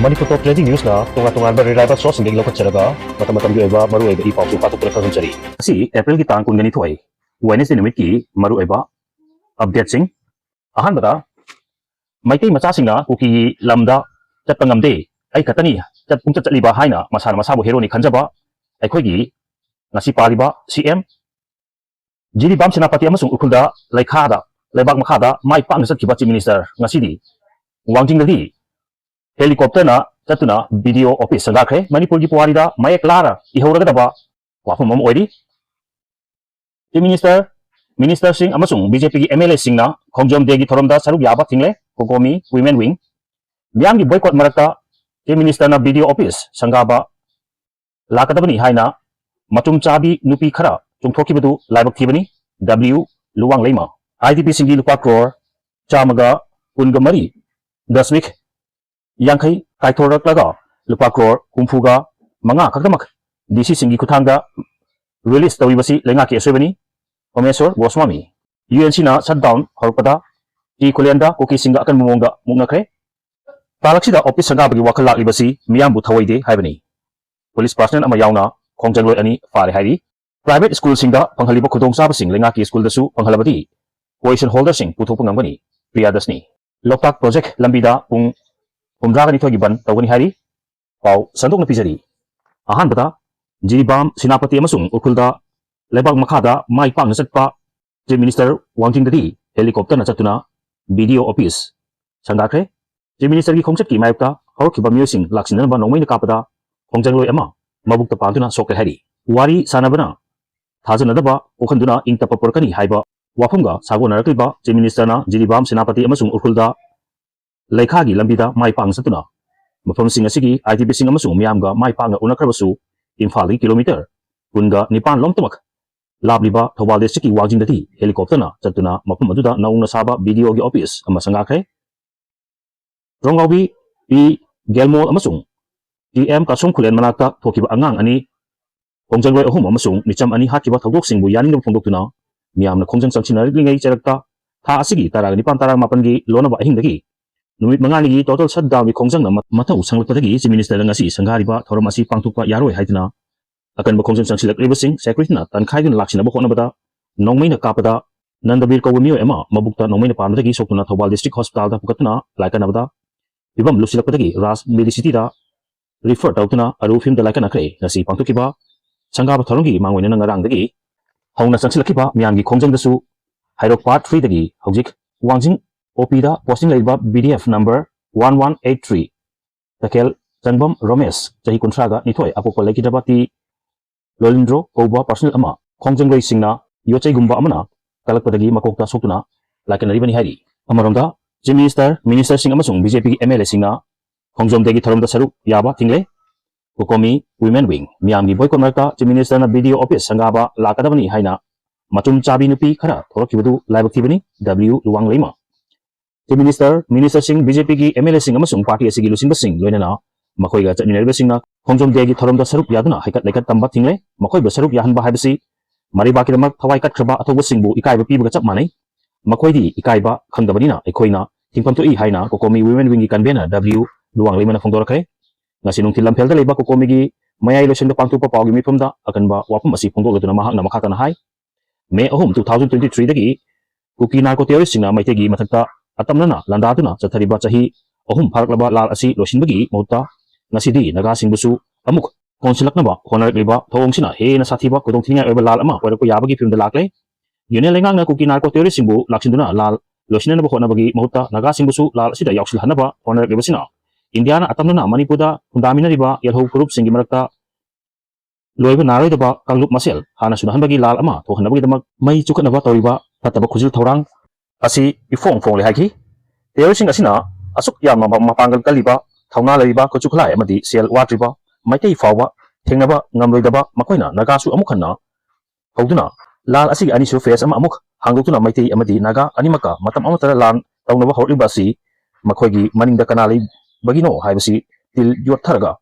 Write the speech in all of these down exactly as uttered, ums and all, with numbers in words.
ꯃꯅꯤꯄꯨꯔ ꯇꯣꯞ trending ꯅ꯭ꯌꯨꯁꯅ ꯇꯣꯉꯥꯟ ꯇꯣꯉꯥꯟꯕ reliable ꯁꯣꯔꯁꯁꯤꯡꯗꯒꯤ ꯂꯧꯈꯠꯆꯔꯒ ꯃꯇꯝ ꯃꯇꯝꯒꯤ ꯑꯣꯏꯕ ꯃꯔꯨꯑꯣꯏꯕ ꯏ ꯄꯥꯎꯁꯨ ꯄꯥꯊꯣꯛꯇꯨꯅ ꯈꯪꯍꯟꯖꯔꯤ꯫ ꯉꯁꯤ ꯑꯦꯄ꯭ꯔꯤꯜꯒꯤ ꯇꯥꯡ ꯀꯨꯟꯒ ꯅꯤꯊꯣꯏ, ꯋꯦꯅꯦꯁꯗꯦ ꯅꯨꯃꯤꯠꯀꯤ ꯃꯔꯨꯑꯣꯏꯕ ꯑꯞꯗꯦꯠꯁꯤꯡ꯫ ꯑꯍꯥꯟꯕꯗ, ꯃꯩꯇꯩ ꯃꯆꯥꯁꯤꯡꯅ ꯀꯨꯀꯤꯒꯤ ꯂꯝꯗ ꯆꯠꯄ ꯉꯝꯗꯦ, ꯑꯩ ꯈꯛꯇꯅꯤ ꯆꯠ-, ꯄꯨꯡꯆꯠ ꯆꯠꯂꯤꯕ ꯍꯥꯏꯅ ꯃꯁꯥꯅ ꯃꯁꯥꯕꯨ ꯍꯦꯔꯣꯅꯤ ꯈꯟꯖꯕ ꯑꯩꯈꯣꯏꯒꯤ ꯉꯁꯤ ꯄꯥꯜꯂꯤꯕ ꯁꯤ ꯑꯦꯝ ꯖꯤꯔꯤꯕꯥꯝ ꯁꯦꯅꯥꯄꯇꯤ ꯑꯃꯁꯨꯡ ꯎꯈ꯭ꯔꯨꯜꯗ ꯂꯩꯈꯥꯗ, ꯂꯩꯕꯥꯛ ꯃꯈꯥꯗ ꯃꯥꯏ ꯄꯥꯛꯅ ꯆꯠꯈꯤꯕ ꯆꯤꯐ ꯃꯤꯅꯤꯁꯇꯔ ꯉꯁꯤꯗꯤ ꯋꯥꯡꯖꯤꯡꯗꯗꯤ ꯍꯦꯂꯤꯀꯣꯞꯇꯔꯅ ꯆꯠꯇꯨꯅ ꯕꯤ ꯗꯤ ꯑꯣ ꯑꯣꯐꯤꯁ ꯁꯪꯒꯥꯈ꯭ꯔꯦ꯫ ꯃꯅꯤꯄꯨꯔꯒꯤ ꯄꯨꯋꯥꯔꯤꯗ ꯃꯌꯦꯛ ꯂꯥꯔ ꯏꯍꯧꯔꯒꯗꯕ ꯋꯥꯐꯝ ꯑꯃ ꯑꯣꯏꯔꯤ꯫ ꯆꯤꯐ ꯃꯤꯅꯤꯁꯇꯔ, ꯃꯤꯅꯤꯁꯇꯔꯁꯤꯡ ꯑꯃꯁꯨꯡ ꯕꯤ ꯖꯦ ꯄꯤꯒꯤ ꯑꯦꯝ ꯑꯦꯜ ꯑꯦꯁꯤꯡꯅ ꯈꯣꯡꯖꯣꯝ ꯗꯦꯒꯤ ꯊꯧꯔꯝꯗ ꯁꯔꯨꯛ ꯌꯥꯕ ꯊꯤꯡꯂꯦ꯫ ꯀꯣꯀꯣꯃꯤ ꯋꯤꯃꯦꯟ ꯋꯤꯡ꯫ ꯃꯤꯌꯥꯝꯒꯤ ꯕꯣꯏꯀꯣꯠ ꯃꯔꯛꯇ ꯆꯤꯐ ꯃꯤꯅꯤꯁꯇꯔꯅ ꯕꯤ ꯗꯤ ꯑꯣ ꯑꯣꯐꯤꯁ ꯁꯪꯒꯥꯕ ꯂꯥꯛꯀꯗꯕꯅꯤ ꯍꯥꯏꯅ ꯃꯆꯨꯝ ꯆꯥꯕꯤ ꯅꯨꯄꯤ ꯈꯔ ꯆꯣꯡꯊꯣꯛꯈꯤꯕꯗꯨ ꯂꯥꯏꯕꯛ ꯊꯤꯕꯅꯤ꯫ ꯗꯕ꯭ꯂꯤꯌꯨ ꯂꯨꯋꯥꯡꯂꯩꯃ꯫ ꯑꯥꯏ ꯗꯤ ꯄꯤꯁꯤꯡꯒꯤ ꯂꯨꯄꯥ ꯀ꯭ꯔꯣꯔ ꯆꯥꯝꯃꯒ ꯀꯨꯟꯒ ꯃꯔꯤ ꯗꯁꯃꯤꯛ ꯌꯥꯡꯈꯩ ꯀꯥꯏꯊꯣꯔꯛꯂꯒ ꯂꯨꯄꯥ ꯀ꯭ꯔꯣꯔ ꯍꯨꯝꯐꯨꯒ ꯃꯉꯥ ꯈꯛꯇꯃꯛ ꯗꯤ ꯁꯤꯁꯤꯡꯒꯤ ꯈꯨꯠꯊꯥꯡꯗ ꯔꯤꯂꯤꯁ ꯇꯧꯔꯤꯕꯁꯤ ꯂꯩꯉꯥꯛꯀꯤ ꯑꯁꯣꯏꯕꯅꯤ꯫ ꯄ꯭ꯔꯃꯦꯁꯣꯔ ꯒꯣꯁ꯭ꯋꯥꯃꯤ꯫ ꯌꯨ ꯑꯦꯟ ꯁꯤꯅ ꯁꯠꯗꯥꯎꯟ ꯍꯧꯔꯛꯄꯗ ꯇꯤ ꯈꯨꯂꯦꯟꯗ ꯀꯨꯀꯤꯁꯤꯡꯒ ꯑꯀꯟꯕ ꯃꯑꯣꯡꯗ ꯃꯨꯛꯅꯈ꯭ꯔꯦ꯫ ꯇꯥꯂꯛꯁꯤꯗ ꯑꯣꯐꯤꯁ ꯁꯪꯒꯥꯕꯒꯤ ꯋꯥꯈꯜ ꯂꯥꯛꯂꯤꯕꯁꯤ ꯃꯤꯌꯥꯝꯕꯨ ꯊꯧꯑꯣꯏꯗꯦ ꯍꯥꯏꯕꯅꯤ꯫ ꯄꯨꯂꯤꯁ ꯄꯥꯔꯁꯅꯦꯜ ꯑꯃ ꯌꯥꯎꯅ ꯈꯣꯡꯖꯪꯂꯣꯏ ꯑꯅꯤ ꯐꯥꯔꯦ ꯍꯥꯏꯔꯤ꯫ ꯄ꯭ꯔꯥꯏꯚꯦꯠ ꯁ꯭ꯀꯨꯜꯁꯤꯡꯗ ꯐꯪꯍꯜꯂꯤꯕ ꯈꯨꯗꯣꯡꯆꯥꯕꯁꯤꯡ ꯂꯩꯉꯥꯛꯀꯤ ꯁ꯭ꯀꯨꯜꯗꯁꯨ ꯐꯪꯍꯜꯂꯕꯗꯤ ꯄꯣꯖꯤꯁꯟ ꯍꯣꯜꯗꯔꯁꯤꯡ ꯄꯨꯊꯣꯛꯄ ꯉꯝꯒꯅꯤ꯫ ꯄ꯭ꯔꯤꯌꯥꯗꯔꯁꯅꯤ꯫ ꯂꯣꯛꯇꯥꯛ ꯄ꯭ꯔꯣꯖꯦꯛ ꯂꯝꯕꯤꯗ ꯄꯨꯡ ꯍꯨꯝꯗ꯭ꯔꯥꯒ ꯅꯤꯊꯣꯏꯒꯤ ꯕꯟ ꯇꯧꯒꯅꯤ ꯍꯥꯏꯔꯤ꯫ ꯄꯥꯎ ꯁꯟꯗꯣꯛꯅ ꯄꯤꯖꯔꯤ꯫ ꯑꯍꯥꯟꯕꯗ, ꯖꯤꯔꯤꯕꯥꯝ, ꯁꯦꯅꯥꯄꯇꯤ ꯑꯃꯁꯨꯡ ꯎꯈ꯭ꯔꯨꯜꯗ ꯂꯩꯕꯥꯛ ꯃꯈꯥꯗ ꯃꯥꯏ ꯄꯥꯛꯅ ꯆꯠꯄ ꯆꯤꯐ ꯃꯤꯅꯤꯁꯇꯔ ꯋꯥꯡꯖꯤꯡꯗꯗꯤ ꯍꯦꯂꯤꯀꯣꯞꯇꯔꯅ ꯆꯠꯇꯨꯅ ꯕꯤ ꯗꯤ ꯑꯣ ꯑꯣꯐꯤꯁ ꯁꯪꯒꯥꯈ꯭ꯔꯦ꯫ ꯆꯤꯐ ꯃꯤꯅꯤꯁꯇꯔꯒꯤ ꯈꯣꯡꯆꯠꯀꯤ ꯃꯥꯌꯣꯛꯇ ꯍꯧꯔꯛꯈꯤꯕ ꯃꯤꯑꯣꯏꯁꯤꯡ ꯂꯥꯛꯁꯤꯟꯅꯅꯕ ꯅꯣꯡꯃꯩꯅ ꯀꯥꯞꯄꯗ ꯈꯣꯡꯖꯪꯂꯣꯏ ꯑꯃ ꯃꯕꯨꯛꯇ ꯄꯥꯟꯗꯨꯅ ꯁꯣꯛꯈ꯭ꯔꯦ ꯍꯥꯏꯔꯤ꯫ ꯋꯥꯔꯤ ꯁꯥꯟꯅꯕꯅ ꯊꯥꯖꯅꯗꯕ ꯄꯣꯛꯍꯟꯗꯨꯅ ꯏꯪ ꯇꯞꯄ ꯄꯨꯔꯛꯀꯅꯤ ꯍꯥꯏꯕ ꯋꯥꯐꯝꯒ ꯁꯥꯒꯣꯟꯅꯔꯛꯂꯤꯕ ꯆꯤꯐ ꯃꯤꯅꯤꯁꯇꯔꯅ ꯖꯤꯔꯤꯕꯥꯝ, ꯁꯦꯅꯥꯄꯇꯤ ꯑꯃꯁꯨꯡ ꯎꯈ꯭ꯔꯨꯜꯗ ꯂꯩꯈꯥꯒꯤ ꯂꯝꯕꯤꯗ ꯃꯥꯏ ꯄꯥꯛꯅ ꯆꯠꯇꯨꯅ ꯃꯐꯝꯁꯤꯡ ꯑꯁꯤꯒꯤ ꯑꯥꯏ ꯗꯤ ꯄꯤꯁꯤꯡ ꯑꯃꯁꯨꯡ ꯃꯤꯌꯥꯝꯒ ꯃꯥꯏ ꯄꯥꯛꯅ ꯎꯅꯈ꯭ꯔꯕꯁꯨ ꯏꯝꯐꯥꯜꯗꯒꯤ ꯀꯤꯂꯣꯃꯤꯇꯔ ꯀꯨꯟꯒ ꯅꯤꯄꯥꯟ ꯂꯣꯝꯇꯃꯛ ꯂꯥꯞꯂꯤꯕ ꯊꯧꯕꯥꯜ ꯗꯤꯁꯇ꯭ꯔꯤꯛꯀꯤ ꯋꯥꯡꯖꯤꯡꯗꯗꯤ ꯍꯦꯂꯤꯀꯣꯞꯇꯔꯅ ꯆꯠꯇꯨꯅ ꯃꯐꯝ ꯑꯗꯨꯗ ꯅꯧꯅ ꯁꯥꯕ ꯕꯤ ꯗꯤ ꯑꯣꯒꯤ ꯑꯣꯐꯤꯁ ꯑꯃ ꯁꯪꯒꯥꯈ꯭ꯔꯦ꯫ ꯇ꯭ꯔꯣꯡꯒꯥꯎꯕꯤ ꯄꯤ ꯒꯦꯜꯃꯣꯜ ꯑꯃꯁꯨꯡ ꯇꯤ ꯑꯦꯝ ꯀꯥꯁꯣꯡ ꯈꯨꯂꯦꯟ ꯃꯅꯥꯛꯇ ꯊꯣꯛꯈꯤꯕ ꯑꯉꯥꯡ ꯑꯅꯤ, ꯈꯣꯡꯖꯪꯂꯣꯏ ꯑꯍꯨꯝ ꯑꯃꯁꯨꯡ ꯃꯤꯆꯝ ꯑꯅꯤ ꯍꯥꯠꯈꯤꯕ ꯊꯧꯗꯣꯛꯁꯤꯡꯕꯨ ꯌꯥꯅꯤꯡꯗꯕ ꯐꯣꯡꯗꯣꯛꯇꯨꯅ ꯃꯤꯌꯥꯝꯅ ꯈꯣꯡꯖꯪ ꯆꯪꯁꯤꯟꯅꯔꯛꯂꯤꯉꯩ ꯆꯩꯔꯛꯇ ꯊꯥ ꯑꯁꯤꯒꯤ ꯇꯔꯥꯒ ꯅꯤꯄꯥꯟ, ꯇꯔꯥꯃꯥꯄꯟꯒꯤ ꯂꯣꯟꯅꯕ ꯑꯍꯤꯡꯗꯒꯤ ꯅꯨꯃꯤꯠ ꯃꯉꯥꯅꯤꯒꯤ total shutdownꯒꯤ ꯈꯣꯡꯖꯪꯅ ꯃ-, ꯃꯊꯧ ꯁꯪꯂꯛꯄꯗꯒꯤ Chief Ministerꯅ ꯉꯁꯤ ꯁꯪꯒꯥꯔꯤꯕ ꯊꯧꯔꯝ ꯑꯁꯤ ꯄꯥꯡꯊꯣꯛꯄ ꯌꯥꯔꯣꯏ ꯍꯥꯏꯗꯨꯅ ꯑꯀꯟꯕ ꯈꯣꯡꯖꯪ ꯆꯪꯁꯤꯜꯂꯛꯂꯤꯕꯁꯤꯡ securityꯅ ꯇꯟꯈꯥꯏꯗꯨꯅ ꯂꯥꯛꯁꯤꯟꯅꯕ ꯍꯣꯠꯅꯕꯗ ꯅꯣꯡꯃꯩꯅ ꯀꯥꯞꯄꯗ ꯅꯟꯗꯕꯤꯔ ꯀꯧꯕ ꯃꯤꯑꯣꯏ ꯑꯃ ꯃꯕꯨꯛꯇ ꯅꯣꯡꯃꯩꯅ ꯄꯥꯟꯕꯗꯒꯤ ꯁꯣꯛꯇꯨꯅ ꯊꯧꯕꯥꯜ District Hospitalꯗ ꯄꯨꯈꯠꯇꯨꯅ ꯂꯥꯏꯀꯠꯅꯕꯗ ꯐꯤꯕꯝ ꯂꯨꯁꯤꯜꯂꯛꯄꯗꯒꯤ ꯔꯥꯖ Medicityꯗ refer ꯇꯧꯗꯨꯅ ꯑꯔꯨꯕ ꯐꯤꯕꯝꯗ ꯂꯥꯏꯀꯠꯅꯈ꯭ꯔꯦ꯫ ꯉꯁꯤ ꯄꯥꯡꯊꯣꯛꯈꯤꯕ ꯁꯪꯒꯥꯕ ꯊꯧꯔꯝꯒꯤ ꯃꯥꯡꯑꯣꯏꯅꯅ ꯉꯔꯥꯡꯗꯒꯤ ꯍꯧꯅ ꯆꯪꯁꯤꯜꯂꯛꯈꯤꯕ ꯃꯤꯌꯥꯝꯒꯤ ꯈꯣꯡꯖꯪꯗꯁꯨ ꯍꯩꯔꯣꯛ Part threeꯗꯒꯤ ꯍꯧꯖꯤꯛ ꯋꯥꯡꯖꯤꯡ OPꯗ posting ꯂꯩꯔꯤꯕ PDF number one one eight three ꯇꯈꯦꯜ ꯆꯪꯕꯝ ꯔꯣꯃꯦꯁ, ꯆꯍꯤ ꯀꯨꯟꯊ꯭ꯔꯥꯒ ꯅꯤꯊꯣꯏ, ꯑꯄꯣꯛꯄ ꯂꯩꯈꯤꯗ꯭ꯔꯕ ꯇꯤ ꯂꯣꯂꯤꯟꯗ꯭ꯔꯣ ꯀꯧꯕ personal ꯑꯃ ꯈꯣꯡꯖꯪꯂꯣꯏꯁꯤꯡꯅ ꯌꯣꯠꯆꯩꯒꯨꯝꯕ ꯑꯃꯅ ꯀꯜꯂꯛꯄꯗꯒꯤ ꯃꯀꯣꯛꯇ ꯁꯣꯛꯇꯨꯅ ꯂꯥꯏꯀꯠꯅꯔꯤꯕꯅꯤ ꯍꯥꯏꯔꯤ꯫ ꯑꯃꯔꯣꯝꯗ, Chief Minister, ministerꯁꯤꯡ ꯑꯃꯁꯨꯡ BJPꯒꯤ MLAꯁꯤꯡꯅ ꯈꯣꯡꯖꯣꯝ Dayꯒꯤ ꯊꯧꯔꯝꯗ ꯁꯔꯨꯛ ꯌꯥꯕ ꯊꯤꯡꯂꯦ꯫ COCOMI Women Wing ꯃꯤꯌꯥꯝꯒꯤ boycott ꯃꯔꯛꯇ Chief Ministerꯅ BDO office ꯁꯪꯒꯥꯕ ꯂꯥꯛꯀꯗꯕꯅꯤ ꯍꯥꯏꯅ ꯃꯆꯨꯝ ꯆꯥꯕꯤ ꯅꯨꯄꯤ ꯈꯔ ꯊꯣꯛꯂꯛꯈꯤꯕꯗꯨ ꯂꯥꯏꯕꯛ ꯊꯤꯕꯅꯤ꯫ W ꯂꯨꯋꯥꯡ ꯂꯩꯃ꯫ Chief Minister, ministerꯁꯤꯡ, BJPꯒꯤ MLAꯁꯤꯡ ꯑꯃꯁꯨꯡ party ꯑꯁꯤꯒꯤ ꯂꯨꯆꯤꯡꯕꯁꯤꯡ, ꯂꯣꯏꯅꯅ ꯃꯈꯣꯏꯒ ꯆꯠꯃꯤꯟꯅꯔꯤꯕꯁꯤꯡꯅ ꯈꯣꯡꯖꯣꯝ Dayꯒꯤ ꯊꯧꯔꯝꯗ ꯁꯔꯨꯛ ꯌꯥꯗꯨꯅ ꯍꯩꯀꯠ ꯂꯩꯀꯠ ꯇꯝꯕ ꯊꯤꯡꯂꯦ꯫ ꯃꯈꯣꯏꯕꯨ ꯁꯔꯨꯛ ꯌꯥꯍꯟꯕ ꯍꯥꯏꯕꯁꯤ ꯃꯔꯩꯕꯥꯛꯀꯤꯗꯃꯛ ꯊꯋꯥꯏ ꯀꯠꯈ꯭ꯔꯕ ꯑꯊꯧꯕꯁꯤꯡꯕꯨ ꯏꯀꯥꯏꯕ ꯄꯤꯕꯒ ꯆꯞ ꯃꯥꯟꯅꯩ꯫ ꯃꯈꯣꯏꯗꯤ ꯏꯀꯥꯏꯕ ꯈꯪꯗꯕꯅꯤꯅ ꯑꯩꯈꯣꯏꯅ ꯊꯤꯡꯐꯝ ꯊꯣꯛꯏ ꯍꯥꯏꯅ COCOMI Women Wingꯒꯤ convener W Luwang ꯂꯩꯃꯅ ꯐꯣꯡꯗꯣꯔꯛꯈ꯭ꯔꯦ꯫ ꯉꯁꯤ ꯅꯨꯡꯊꯤꯜ ꯂꯝꯐꯦꯜꯗ ꯂꯩꯕ COCOMIꯒꯤ ꯃꯌꯥꯏ ꯂꯣꯏꯁꯪꯗ ꯄꯥꯡꯊꯣꯛꯄ ꯄꯥꯎꯒꯤ ꯃꯤꯐꯝꯗ ꯑꯀꯟꯕ ꯋꯥꯐꯝ ꯑꯁꯤ ꯐꯣꯡꯗꯣꯛꯂꯗꯨꯅ ꯃꯍꯥꯛꯅ ꯃꯈꯥ ꯇꯥꯅ ꯍꯥꯏ, May ꯑꯍꯨꯝ, two thousand twenty threeꯗꯒꯤ ꯀꯨꯀꯤ narco terroristꯁꯤꯡꯅ ꯃꯩꯇꯩꯒꯤ ꯃꯊꯛꯇ ꯑꯇꯝꯅꯅ ꯂꯥꯟꯗꯥꯗꯨꯅ ꯆꯠꯊꯔꯤꯕ ꯆꯍꯤ ꯑꯍꯨꯝ ꯐꯥꯔꯛꯂꯕ ꯂꯥꯜ ꯑꯁꯤ ꯂꯣꯏꯁꯤꯟꯕꯒꯤ ꯃꯍꯨꯠꯇ ꯉꯁꯤꯗꯤ ꯅꯥꯒꯥꯁꯤꯡꯕꯨꯁꯨ ꯑꯃꯨꯛ ꯀꯣꯟꯁꯤꯜꯂꯛꯅꯕ ꯍꯣꯠꯅꯔꯛꯂꯤꯕ ꯊꯧꯑꯣꯡꯁꯤꯅ ꯍꯦꯟꯅ ꯁꯥꯊꯤꯕ ꯈꯨꯗꯣꯡꯊꯤꯅꯤꯡꯉꯥꯏ ꯑꯣꯏꯕ ꯂꯥꯜ ꯑꯃ ꯑꯣꯏꯔꯛꯄ ꯌꯥꯕꯒꯤ ꯐꯤꯕꯝꯗ ꯂꯥꯛꯂꯦ꯫ Union ꯂꯩꯉꯥꯛꯅ ꯀꯨꯀꯤ narco terroristꯁꯤꯡꯕꯨ ꯂꯥꯛꯁꯤꯟꯗꯨꯅ ꯂꯥꯜ ꯂꯣꯏꯁꯤꯟꯅꯅꯕ ꯍꯣꯠꯅꯕꯒꯤ ꯃꯍꯨꯠꯇ ꯅꯥꯒꯥꯁꯤꯡꯕꯨꯁꯨ ꯂꯥꯜ ꯑꯁꯤꯗ ꯌꯥꯎꯁꯤꯜꯍꯟꯅꯕ ꯍꯣꯠꯅꯔꯛꯂꯤꯕꯁꯤꯅ ꯏꯟꯗꯤꯌꯥꯅ ꯑꯇꯝꯅꯅ ꯃꯅꯤꯄꯨꯔꯗ ꯈꯨꯟꯗꯥꯃꯤꯟꯅꯔꯤꯕ ꯌꯦꯜꯍꯧ ꯐꯨꯔꯨꯞꯁꯤꯡꯒꯤ ꯃꯔꯛꯇ ꯂꯣꯏꯕ ꯅꯥꯏꯔꯣꯏꯗꯕ ꯀꯥꯡꯂꯨꯞ ꯃꯁꯦꯜ ꯍꯥꯟꯅ ꯁꯨꯅꯍꯟꯕꯒꯤ ꯂꯥꯜ ꯑꯃ ꯊꯣꯛꯍꯟꯅꯕꯒꯤꯗꯃꯛ ꯃꯩ ꯆꯨꯈꯠꯅꯕ ꯇꯧꯔꯤꯕ ꯐꯠꯇꯕ ꯈꯨꯖꯤꯜ ꯊꯧꯔꯥꯡ ꯑꯁꯤ ꯏꯐꯣꯡ ꯐꯣꯡꯂꯦ ꯍꯥꯏꯈꯤ꯫ Terroristꯁꯤꯡ ꯑꯁꯤꯅ ꯑꯁꯨꯛ ꯌꯥꯝꯅ ꯃ-, ꯃꯄꯥꯡꯒꯜ ꯀꯜꯂꯤꯕ, ꯊꯧꯅꯥ ꯂꯩꯔꯤꯕ, ꯈꯨꯠꯁꯨ ꯈꯨꯠꯂꯥꯏ ꯑꯃꯗꯤ ꯁꯦꯜ ꯋꯥꯠꯇ꯭ꯔꯤꯕ ꯃꯩꯇꯩ ꯐꯥꯎꯕ ꯊꯦꯡꯅꯕ ꯉꯝꯂꯣꯏꯗꯕ ꯃꯈꯣꯏꯅ ꯅꯥꯒꯥꯁꯨ ꯑꯃꯨꯛ ꯍꯟꯅ ꯍꯧꯗꯨꯅ ꯂꯥꯜ ꯑꯁꯤꯒꯤ ꯑꯅꯤꯁꯨꯕ phase ꯑꯃ ꯑꯃꯨꯛ ꯍꯥꯡꯗꯣꯛꯇꯨꯅ ꯃꯩꯇꯩ ꯑꯃꯗꯤ ꯅꯥꯒꯥ ꯑꯅꯤꯃꯛꯀ ꯃꯇꯝ ꯑꯃꯠꯇꯗ ꯂꯥꯟ ꯇꯧꯅꯕ ꯍꯧꯔꯛꯂꯤꯕ ꯑꯁꯤ ꯃꯈꯣꯏꯒꯤ ꯃꯅꯤꯡꯗ ꯀꯅꯥ ꯂꯩꯕꯒꯤꯅꯣ ꯍꯥꯏꯕꯁꯤ ꯇꯤꯜ ꯌꯣꯠꯊꯔꯒ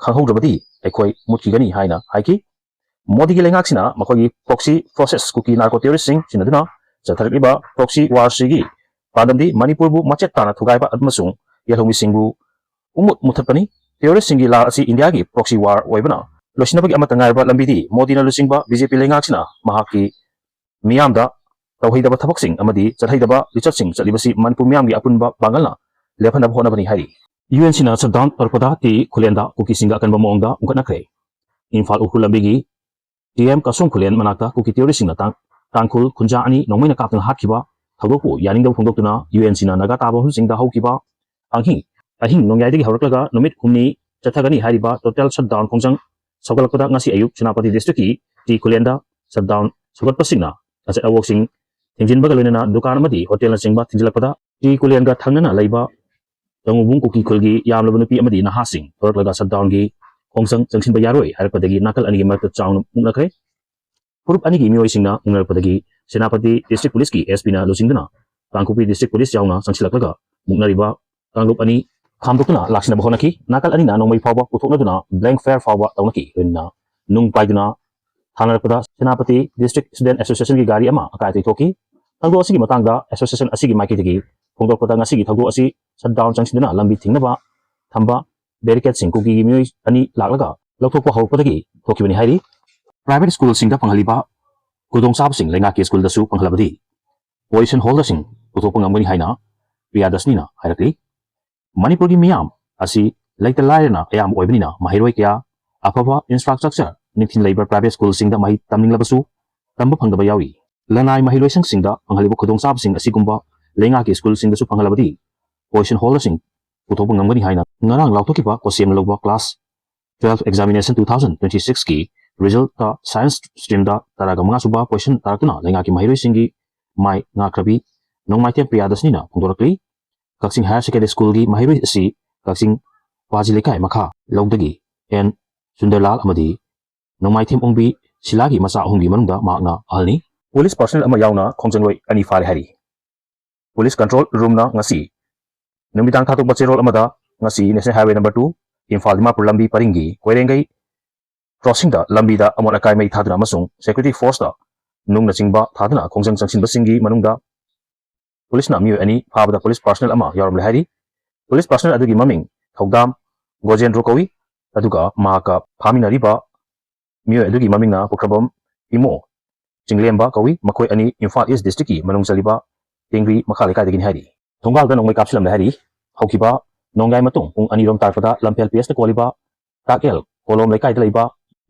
ꯈꯪꯍꯧꯗ꯭ꯔꯕꯗꯤ ꯑꯩꯈꯣꯏ ꯃꯨꯠꯈꯤꯒꯅꯤ ꯍꯥꯏꯅ ꯍꯥꯏꯈꯤ꯫ ꯃꯣꯗꯤꯒꯤ ꯂꯩꯉꯥꯛꯁꯤꯅ ꯃꯈꯣꯏꯒꯤ proxy process ꯀꯨꯀꯤ narco terroristꯁꯤꯡ ꯁꯤꯖꯤꯟꯅꯗꯨꯅ ꯆꯠꯊꯔꯛꯂꯤꯕ proxy warꯁꯤꯒꯤ ꯄꯥꯟꯗꯝꯗꯤ ꯃꯅꯤꯄꯨꯔꯕꯨ ꯃꯆꯦꯠ ꯇꯥꯅ ꯊꯨꯒꯥꯏꯕ ꯑꯃꯁꯨꯡ ꯌꯦꯜꯍꯧꯃꯤꯁꯤꯡꯕꯨ ꯎꯃꯨꯠ ꯃꯨꯊꯠꯄꯅꯤ꯫ Terrorist ꯁꯤꯡꯒꯤ ꯂꯥꯜ ꯑꯁꯤ ꯏꯟꯗꯤꯌꯥꯒꯤ proxy war ꯑꯣꯏꯕꯅ ꯂꯣꯏꯁꯤꯟꯅꯕꯒꯤ ꯑꯃꯠꯇ ꯉꯥꯏꯔꯕ ꯂꯝꯕꯤꯗꯤ ꯃꯣꯗꯤꯅ ꯂꯨꯆꯤꯡꯕ BJP ꯂꯩꯉꯥꯛꯁꯤꯅ ꯃꯍꯥꯛꯀꯤ ꯃꯤꯌꯥꯝꯗ ꯇꯧꯍꯩꯗꯕ ꯊꯕꯛꯁꯤꯡ ꯑꯃꯗꯤ ꯆꯠꯍꯩꯗꯕ ꯂꯤꯆꯠꯁꯤꯡ ꯆꯠꯂꯤꯕꯁꯤ ꯃꯅꯤꯄꯨꯔ ꯃꯤꯌꯥꯝꯒꯤ ꯑꯄꯨꯟꯕ ꯄꯥꯡꯒꯜꯅ ꯂꯦꯞꯍꯟꯅꯕ ꯍꯣꯠꯅꯕꯅꯤ ꯍꯥꯏꯔꯤ꯫ UNCꯅ shutdown ꯇꯧꯔꯛꯄꯗ ꯇꯤ ꯈꯨꯂꯦꯟꯗ ꯀꯨꯀꯤꯁꯤꯡꯒ ꯑꯀꯟꯕ ꯃꯑꯣꯡꯗ ꯎꯪꯈꯠꯅꯈ꯭ꯔꯦ꯫ ꯏꯝꯐꯥꯜ ꯎꯈ꯭ꯔꯨꯜ ꯂꯝꯕꯤꯒꯤ ꯇꯤ ꯑꯦꯝ ꯀꯁꯣꯝ ꯈꯨꯂꯦꯟ ꯃꯅꯥꯛꯇ ꯀꯨꯀꯤ terrorist ꯁꯤꯡꯅ ꯇꯥꯡ-, ꯇꯥꯡꯈꯨꯜ ꯈꯨꯟꯖꯥ ꯑꯅꯤ ꯅꯣꯡꯃꯩꯅ ꯀꯥꯞꯇꯨꯅ ꯍꯥꯠꯈꯤꯕ ꯊꯧꯗꯣꯛꯄꯨ ꯌꯥꯅꯤꯡꯗꯕ ꯐꯣꯡꯗꯣꯛꯇꯨꯅ UNCꯅ ꯅꯥꯒꯥ ꯇꯥꯕ ꯃꯐꯝꯁꯤꯡꯗ ꯍꯧꯈꯤꯕ ꯑꯍꯤꯡ, ꯑꯍꯤꯡ ꯅꯣꯡꯌꯥꯏꯗꯒꯤ ꯍꯧꯔꯛꯂꯒ ꯅꯨꯃꯤꯠ ꯍꯨꯝꯅꯤ ꯆꯠꯊꯒꯅꯤ ꯍꯥꯏꯔꯤꯕ total shutdown ꯈꯣꯡꯖꯪ ꯁꯧꯒꯠꯂꯛꯄꯗ ꯉꯁꯤ ꯑꯌꯨꯛ ꯁꯦꯅꯥꯄꯇꯤ district ꯀꯤ ꯇꯤ ꯈꯨꯂꯦꯟꯗ shutdown ꯁꯧꯒꯠꯄꯁꯤꯡꯅ ꯑꯆꯠ ꯑꯋꯣꯛꯁꯤꯡ ꯊꯤꯡꯖꯤꯟꯕꯒ ꯂꯣꯏꯅꯅ ꯗꯨꯀꯥꯟ ꯑꯃꯗꯤ ꯍꯣꯇꯦꯜꯅꯆꯤꯡꯕ ꯊꯤꯡꯖꯤꯜꯂꯛꯄꯗ ꯇꯤ ꯈꯨꯂꯦꯟꯒ ꯊꯪꯅꯅ ꯂꯩꯕ ꯇꯣꯡꯉꯨꯕꯨꯡ ꯀꯨꯀꯤ ꯈꯨꯜꯒꯤ ꯌꯥꯝꯂꯕ ꯅꯨꯄꯤ ꯑꯃꯗꯤ ꯅꯍꯥꯁꯤꯡ ꯊꯣꯔꯛꯂꯒ shutdown ꯒꯤ ꯈꯣꯡꯖꯪ ꯆꯪꯁꯤꯟꯕ ꯌꯥꯔꯣꯏ ꯍꯥꯏꯔꯛꯄꯗꯒꯤ ꯅꯥꯀꯜ ꯑꯅꯤꯒꯤ ꯃꯔꯛꯇ ꯆꯥꯎꯅ ꯃꯨꯛꯅꯈ꯭ꯔꯦ꯫ ꯐꯨꯔꯨꯞ ꯑꯅꯤꯒꯤ ꯃꯤꯑꯣꯏꯁꯤꯡꯅ ꯃꯨꯛꯅꯔꯛꯄꯗꯒꯤ ꯁꯦꯅꯥꯄꯇꯤ district police ꯀꯤ SP ꯅ ꯂꯨꯆꯤꯡꯗꯨꯅ ꯀꯥꯡꯄꯣꯛꯄꯤ district police ꯌꯥꯎꯅ ꯆꯪꯁꯤꯜꯂꯛꯂꯒ ꯃꯨꯛꯅꯔꯤꯕ ꯀꯥꯡꯂꯨꯞ ꯑꯅꯤ ꯈꯥꯝꯗꯣꯛꯇꯨꯅ ꯂꯥꯛꯁꯤꯟꯅꯕ ꯍꯣꯠꯅꯈꯤ꯫ ꯅꯥꯀꯜ ꯑꯅꯤꯅ ꯅꯣꯡꯃꯩ ꯐꯥꯎꯕ ꯄꯨꯊꯣꯛꯅꯗꯨꯅ blank fire ꯐꯥꯎꯕ ꯇꯧꯅꯈꯤ꯫ ꯂꯣꯏꯅꯅ ꯅꯨꯡ ꯄꯥꯏꯗꯨꯅ ꯊꯥꯅꯔꯛꯄꯗ ꯁꯦꯅꯥꯄꯇꯤ district student association ꯒꯤ ꯒꯥꯔꯤ ꯑꯃ ꯑꯀꯥꯏ ꯑꯇꯣꯏ ꯊꯣꯛꯈꯤ꯫ ꯊꯧꯗꯣꯛ ꯑꯁꯤꯒꯤ ꯃꯇꯥꯡꯗ association ꯑꯁꯤꯒꯤ ꯃꯥꯏꯀꯩꯗꯒꯤ ꯐꯣꯡꯗꯣꯔꯛꯄꯗ ꯉꯁꯤꯒꯤ ꯊꯧꯗꯣꯛ ꯑꯁꯤ shutdown ꯆꯪꯁꯤꯟꯗꯨꯅ ꯂꯝꯕꯤ ꯊꯤꯡꯅꯕ ꯊꯝꯕ barricade ꯁꯤꯡ ꯀꯨꯀꯤꯒꯤ ꯃꯤꯑꯣꯏ ꯑꯅꯤ ꯂꯥꯛꯂꯒ ꯂꯧꯊꯣꯛꯄ ꯍꯧꯔꯛꯄꯗꯒꯤ ꯊꯣꯛꯈꯤꯕꯅꯤ ꯍꯥꯏꯔꯤ꯫ Private school ꯁꯤꯡꯗ ꯐꯪꯍꯜꯂꯤꯕ ꯈꯨꯗꯣꯡꯆꯥꯕꯁꯤꯡ ꯂꯩꯉꯥꯛꯀꯤ school ꯗꯁꯨ ꯐꯪꯍꯜꯂꯕꯗꯤ position holder ꯁꯤꯡ ꯄꯨꯊꯣꯛꯄ ꯉꯝꯒꯅꯤ ꯍꯥꯏꯅ ꯄ꯭ꯔꯤꯌꯥꯗꯁꯅꯤꯅ ꯍꯥꯏꯔꯛꯂꯤ꯫ ꯃꯅꯤꯄꯨꯔꯒꯤ ꯃꯤꯌꯥꯝ ꯑꯁꯤ ꯂꯩꯇ ꯂꯥꯏꯔꯅ ꯑꯌꯥꯝꯕ ꯑꯣꯏꯕꯅꯤꯅ ꯃꯍꯩꯔꯣꯏ ꯀꯌꯥ ꯑꯐꯕ infrastructure ꯅꯤꯡꯊꯤꯅ ꯂꯩꯕ private school ꯁꯤꯡꯗ ꯃꯍꯩ ꯇꯝꯅꯤꯡꯂꯕꯁꯨ ꯇꯝꯕ ꯐꯪꯗꯕ ꯌꯥꯎꯔꯤ꯫ ꯂꯅꯥꯏ ꯃꯍꯩꯂꯣꯏꯁꯪꯁꯤꯡꯗ ꯐꯪꯍꯜꯂꯤꯕ ꯈꯨꯗꯣꯡꯆꯥꯕꯁꯤꯡ ꯑꯁꯤꯒꯨꯝꯕ ꯂꯩꯉꯥꯛꯀꯤ school ꯁꯤꯡꯗꯁꯨ ꯐꯪꯍꯜꯂꯕꯗꯤ position holder ꯁꯤꯡ ꯄꯨꯊꯣꯛꯄ ꯉꯝꯒꯅꯤ ꯍꯥꯏꯅ ꯉꯔꯥꯡ ꯂꯥꯎꯊꯣꯛꯈꯤꯕ ꯀꯣꯁꯦꯝꯅ ꯂꯧꯕ class twelve examination two thousand twenty six ꯀꯤ result ꯇ science stream ꯗ ꯇꯔꯥꯒ ꯃꯉꯥ ꯁꯨꯕ position ꯇꯥꯔꯛꯇꯨꯅ ꯂꯩꯉꯥꯛꯀꯤ ꯃꯍꯩꯔꯣꯏꯁꯤꯡꯒꯤ ꯃꯥꯏ ꯉꯥꯛꯈ꯭ꯔꯕꯤ ꯅꯣꯡꯃꯥꯏꯊꯦꯝ ꯄ꯭ꯔꯤꯌꯥꯗꯁꯅꯤꯅ ꯐꯣꯡꯗꯣꯔꯛꯂꯤ꯫ ꯀꯛꯆꯤꯡ Higher Secondary School ꯒꯤ ꯃꯍꯩꯔꯣꯏ ꯑꯁꯤ ꯀꯛꯆꯤꯡ ꯄꯥꯖꯤ ꯂꯩꯀꯥꯏ ꯃꯈꯥ ꯂꯧꯗꯒꯤ ꯑꯦꯟ ꯁꯨꯟꯗꯔꯂꯥꯜ ꯑꯃꯗꯤ ꯅꯣꯡꯃꯥꯏꯊꯦꯝ ꯑꯣꯡꯕꯤ ꯁꯤꯂꯥꯒꯤ ꯃꯆꯥ ꯑꯍꯨꯝꯒꯤ ꯃꯅꯨꯡꯗ ꯃꯍꯥꯛꯅ ꯑꯍꯜꯅꯤ꯫ Police personnel ꯑꯃ ꯌꯥꯎꯅ ꯈꯣꯡꯖꯪꯂꯣꯏ ꯑꯅꯤ ꯐꯥꯔꯦ ꯍꯥꯏꯔꯤ꯫ Police control room ꯅ ꯉꯁꯤ ꯅꯨꯃꯤꯗꯥꯡ ꯊꯥꯗꯣꯛꯄ ꯆꯦꯔꯣꯜ ꯑꯃꯗ ꯉꯁꯤ National Highway number two Imphal Dimapur ꯂꯝꯕꯤ ꯄꯔꯤꯡꯒꯤ ꯀꯣꯏꯔꯦꯡꯒꯩ crossing ꯗ ꯂꯝꯕꯤꯗ ꯑꯃꯣꯠ ꯑꯀꯥꯏ ꯃꯩ ꯊꯥꯗꯨꯅ ꯑꯃꯁꯨꯡ security force ꯇ ꯅꯨꯡꯅꯆꯤꯡꯕ ꯊꯥꯗꯨꯅ ꯈꯣꯡꯖꯪ ꯆꯪꯁꯤꯟꯕꯁꯤꯡꯒꯤ ꯃꯅꯨꯡꯗ ꯄꯨꯂꯤꯁꯅ ꯃꯤꯑꯣꯏ ꯑꯅꯤ ꯐꯥꯕꯗ ꯄꯨꯂꯤꯁ ꯄꯥꯔꯁꯅꯦꯜ ꯑꯃ ꯌꯥꯎꯔꯝꯂꯦ ꯍꯥꯏꯔꯤ꯫ ꯄꯨꯂꯤꯁ ꯄꯥꯔꯁꯅꯦꯜ ꯑꯗꯨꯒꯤ ꯃꯃꯤꯡ ꯊꯧꯗꯥꯝ ꯒꯣꯖꯦꯟꯗ꯭ꯔꯣ ꯀꯧꯏ꯫ ꯑꯗꯨꯒ ꯃꯍꯥꯛꯀ ꯐꯥꯃꯤꯟꯅꯔꯤꯕ ꯃꯤꯑꯣꯏ ꯑꯗꯨꯒꯤ ꯃꯃꯤꯡꯅ ꯄꯨꯈ꯭ꯔꯕꯝ ꯏꯃꯣ ꯆꯤꯡꯂꯦꯝꯕ ꯀꯧꯏ꯫ ꯃꯈꯣꯏ ꯑꯅꯤ ꯏꯝꯐꯥꯜ ꯏꯁ ꯗꯤꯁꯇ꯭ꯔꯤꯛꯀꯤ ꯃꯅꯨꯡ ꯆꯜꯂꯤꯕ ꯇꯦꯡꯔꯤ ꯃꯈꯥ ꯂꯩꯀꯥꯏꯗꯒꯤꯅꯤ ꯍꯥꯏꯔꯤ꯫ ꯊꯣꯡꯒꯥꯜꯗ ꯅꯣꯡꯃꯩ ꯀꯥꯞꯁꯤꯜꯂꯝꯂꯦ ꯍꯥꯏꯔꯤ꯫ ꯍꯧꯈꯤꯕ ꯅꯣꯡꯌꯥꯏ ꯃꯇꯨꯡ ꯄꯨꯡ ꯑꯅꯤꯔꯣꯝ ꯇꯥꯔꯛꯄꯗ ꯂꯝꯐꯦꯜ ꯄꯤ ꯑꯦꯁꯇ ꯀꯣꯜꯂꯤꯕ ꯇꯥꯛꯑꯦꯜ ꯀꯣꯂꯣꯝ ꯂꯩꯀꯥꯏꯗ ꯂꯩꯕ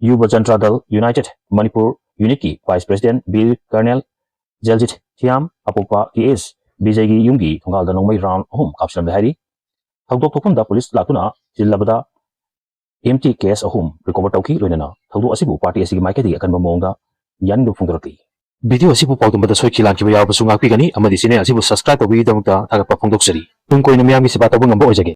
ꯌꯨꯕ ꯖꯟꯇ꯭ꯔꯥ ꯗꯜ ꯌꯨꯅꯥꯏꯇꯦꯗ ꯃꯅꯤꯄꯨꯔ ꯌꯨꯅꯤꯠꯀꯤ ꯚꯥꯏꯁ ꯄ꯭ꯔꯦꯁꯤꯗꯦꯟꯠ ꯕꯤꯔ ꯀꯔꯅꯦꯜ ꯖꯦꯜꯖꯤꯠ ꯊꯤꯌꯥꯝ, ꯑꯄꯣꯛꯄ ꯀꯦ ꯑꯦꯁ ꯕꯤꯖꯩꯒꯤ ꯌꯨꯝꯒꯤ ꯊꯣꯡꯒꯥꯜꯗ ꯅꯣꯡꯃꯩ ꯔꯥꯎꯟ ꯑꯍꯨꯝ ꯀꯥꯞꯁꯤꯜꯂꯝꯂꯦ ꯍꯥꯏꯔꯤ꯫ ꯊꯧꯗꯣꯛ ꯊꯣꯛꯐꯝꯗ ꯄꯨꯂꯤꯁ ꯂꯥꯛꯇꯨꯅ ꯊꯤꯜꯂꯕꯗ ꯑꯦꯝ ꯇꯤ ꯀꯦꯁ ꯑꯍꯨꯝ ꯔꯤꯀꯣꯚꯔ ꯇꯧꯈꯤ꯫ ꯂꯣꯏꯅꯅ ꯊꯧꯗꯣꯛ ꯑꯁꯤꯕꯨ ꯄꯥꯔꯇꯤ ꯑꯁꯤꯒꯤ ꯃꯥꯏꯀꯩꯗꯒꯤ ꯑꯀꯟꯕ ꯃꯑꯣꯡꯗ ꯌꯥꯅꯤꯡꯗꯕ ꯐꯣꯡꯗꯣꯔꯛꯂꯤ꯫ ꯚꯤꯗꯤꯑꯣ ꯑꯁꯤꯕꯨ ꯄꯥꯎꯗꯝꯕꯗ ꯁꯣꯏꯈꯤ ꯂꯥꯟꯈꯤꯕ ꯌꯥꯎꯔꯕꯁꯨ ꯉꯥꯛꯄꯤꯒꯅꯤ ꯑꯃꯗꯤ ꯆꯦꯅꯦꯜ ꯑꯁꯤꯕꯨ ꯁꯕꯁꯀ꯭ꯔꯥꯏꯕ ꯇꯧꯕꯤꯕꯒꯤꯗꯃꯛꯇ ꯊꯥꯒꯠꯄ ꯐꯣꯡꯗꯣꯛꯆꯔꯤ꯫ ꯇꯨꯡ ꯀꯣꯏꯅ ꯃꯤꯌꯥꯝꯒꯤ ꯁꯦꯕꯥ ꯇꯧꯕ ꯉꯝꯕ ꯑꯣꯏꯖꯒꯦ꯫